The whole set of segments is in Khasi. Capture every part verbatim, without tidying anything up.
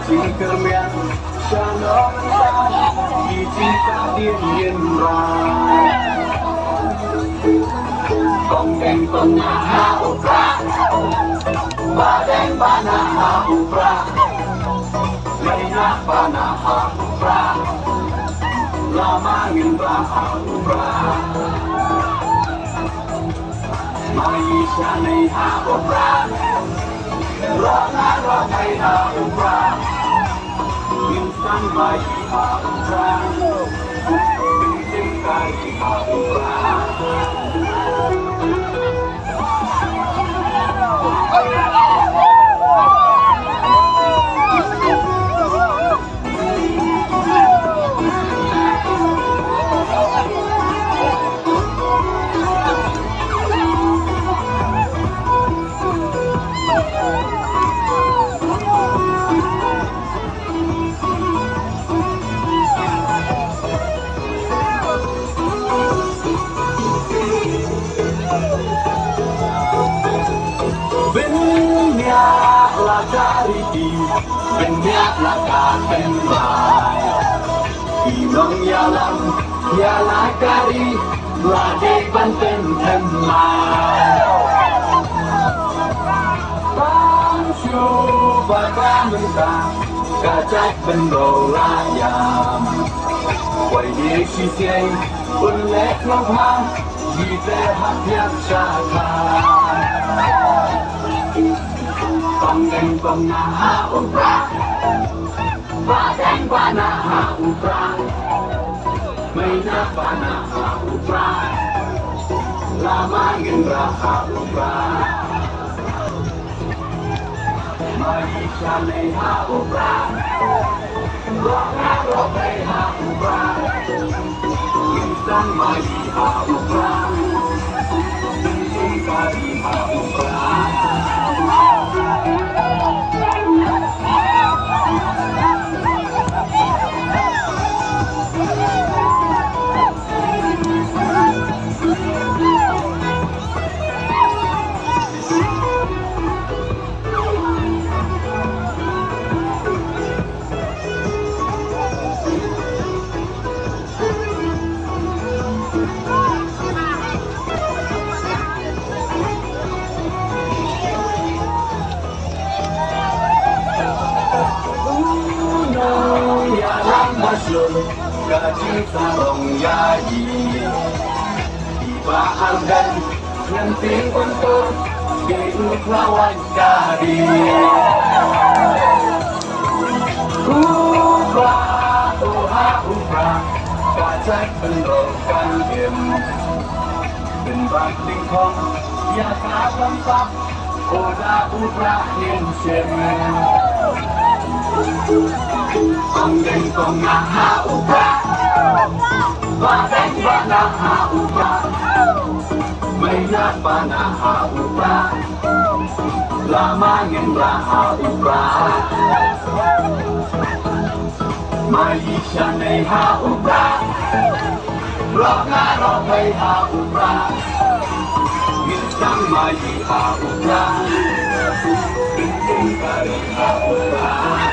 Kyrmiang sha no mynta ki jingkadien ïen ra. Kong deng kong nah ha u Prah, ba deng ba nah ha u Prah, mei nah ba nah ha u Prah, la ma ngin ra ha u Prah. Mai sha nei ha u Prah, rong ha rong mei ha u Prah. Insan mai ha u Prah, insan kai ha u Prah. Bniah la ka riti, bniah la ka tynrai. Ki nongïalam ïa la ka ri la dei ban pynthymmai. Tang shu ba ka mynta ka jait bynriew la ïam. Wei dei shisien un leh nongpang, ji te hap ïam sha ka. Kong deng kong nah ha u Prah, ba deng ba nah ha u Prah, mei nah ba nah ha u Prah, la ma ngin ra ha u Prah. Mai sha nei ha u Prah, rong ha rong mei ha u Prah, insan mai ha u Prah, insan kai ha u Prah. Nongïalam ba shlur ka jingsarong ïa i. I Bah Ardent ngan tieng un tur, dei u khlawait ka ri. U Prah, u ha u Prah, ka jait bynriew kan im. Pynbak ding khong ïa ka bam sap, u da u Prah ngin shim. Kong deng kong nah ha u Prah, ba deng ba nah ha u Prah, mei nah ba nah ha u Prah, la ma ngin ra ha u Prah. Mai sha nei ha u Prah, rong ha rong mei ha u Prah, ngin sdang mai ha u Prah, ngin ïeng ka ri ha u Prah.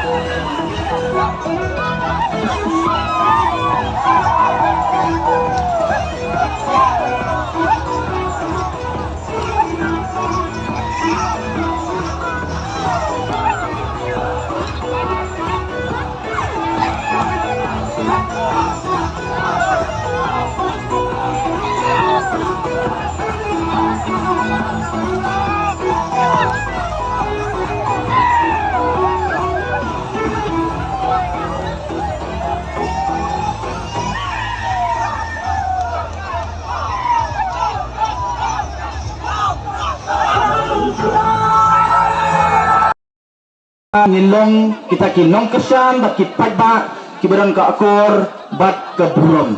Ngin long kita ki nongkyrshan bad ki paidbah kiba don ka akor bad ka burom.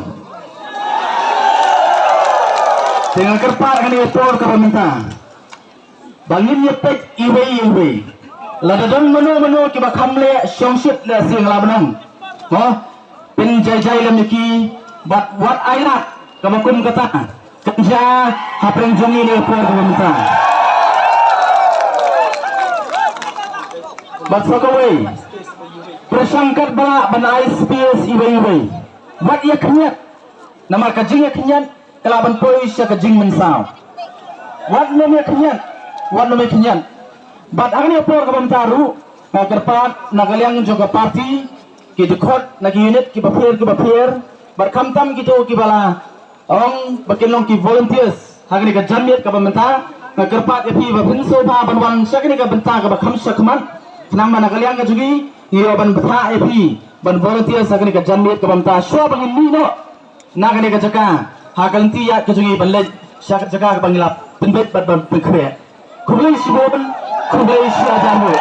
Te ngan kyrpad ha kane ka por kaba mynta ba ngin ïa peit iwei ïa iwei. Lada don mano mano kiba kham leh shongshit la sing la bnong, ho, pynjai jai lem ïa ki bad wat ai lad kaba kum kata kan jia hapdeng jong ngi ha ka por kaba mynta. Bad sa kawei, Pyrshang katba lah ban ai space iwei iwei. Wat ïa khyndiat. Namar ka jingïakhyndiat ka lah ban poi sha ka jingmynsaw. Wat nym ïakhyndiat. Wat nym ïakhyndiat. Bad ha kane ka por kaba mynta ruh, nga kyrpad na ka liang jong ka party, ki dkhot na ki unit kiba pher kiba pher, bad khamtam kito kiba la ong ba kin long ki volunteers ha kane ka janmiet kaba mynta, nga kyrpad ïa phi ba phin sngewbha ban wan sha kane ka bynta kaba kham shakhmat. Khnang ba na ka liang ka jong ngi ngi ïoh ban bthah ïa phi ban volunteers ha kane ka janmiet kaba mynta, shuwa ba ngin mih noh na kane ka jaka ha ka lynti ïaid ka jong ngi ban leit sha ka jaka kaba ngi la pynbeit bad ban pynkhreh. Khublei shibun, khublei shihajar nguh.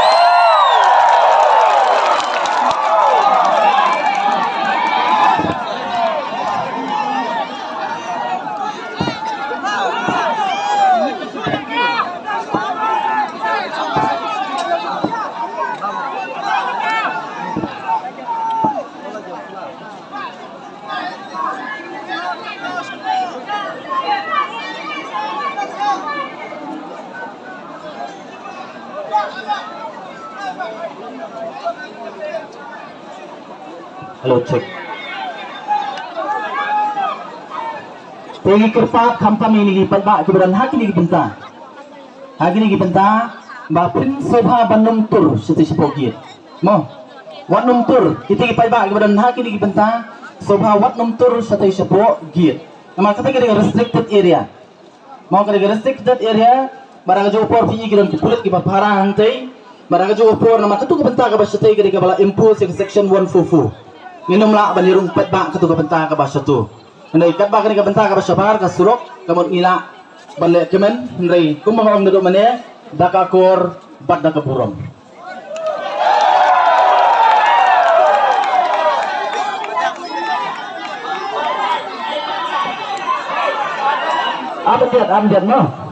Hello, check. Te ngi kyrpad khamtam ïa ngi ki paidbah kiba don ha kine ki bynta. Ha kine ki bynta ba phin sngewbha ban nym tur shatei shapoh gate. Mo. Wat nym tur, kito ki paidbah kiba don ha kine ki bynta, sngewbha wat nym tur shatei shapoh gate. Namar kata ka dei ka restricted area. Mo, ka dei ka restricted area, bad ha kajuh ka por phi i ki don ki pulit kiba pahara hangtei. Bad ha kajuh ka por namar katu ka bynta kaba shatei ka dei kaba la impose ïa ka section one four four. Ngin nym lah ban ïarung paidbah katu ka bynta kaba shato. Hynrei katba kane ka bynta kaba shabar ka surok, ka mut ngi lah ban leh kmen, hynrei kumba nga ong naduh mynne, da ka akor bad da ka burom. Am diat, am diat, no?